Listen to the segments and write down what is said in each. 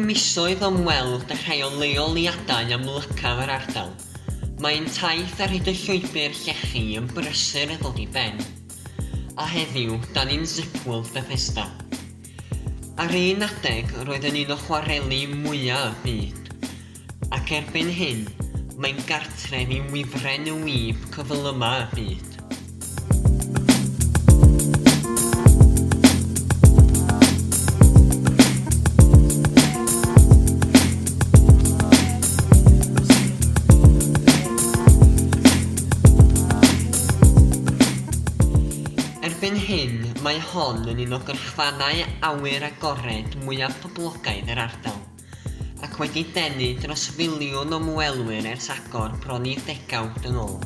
misoedd o ymweld â rhai o leoliadau amlycaf yr ardal, mae ein taith ar hyd y llwybr llechi yn brysur yn ddod i ben. A heddiw, 'dan ni'n Zipworld Bethesda. Ar un adeg, roedd yn un o chwareli mwya' y byd. Ac erbyn hyn, mae'n gartref i wifren y wib cyflyma' y byd. Erbyn hyn, mae hon yn un o gyrchfannau awyr agored mwyaf poblogaidd yr ardal, ac wedi denu dros filiwn o ymwelwyr ers agor bron i ddegawd yn ôl.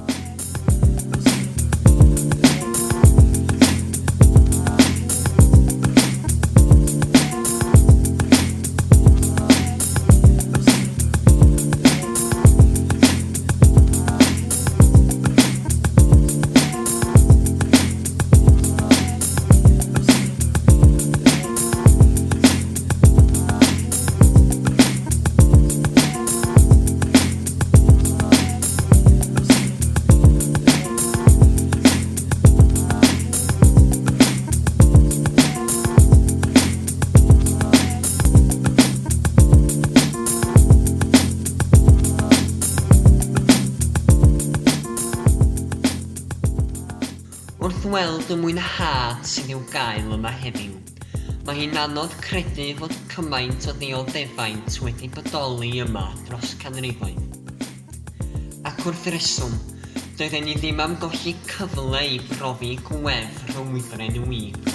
Wrth weld y mwynhad sydd i'w gael yma heddiw, mae hi'n anodd credu fod cymaint o ddioddefaint wedi bodoli yma dros canrifoedd. Ac wrth reswm, doedden ni ddim am golli cyfle i brofi gwefr y wifren wib.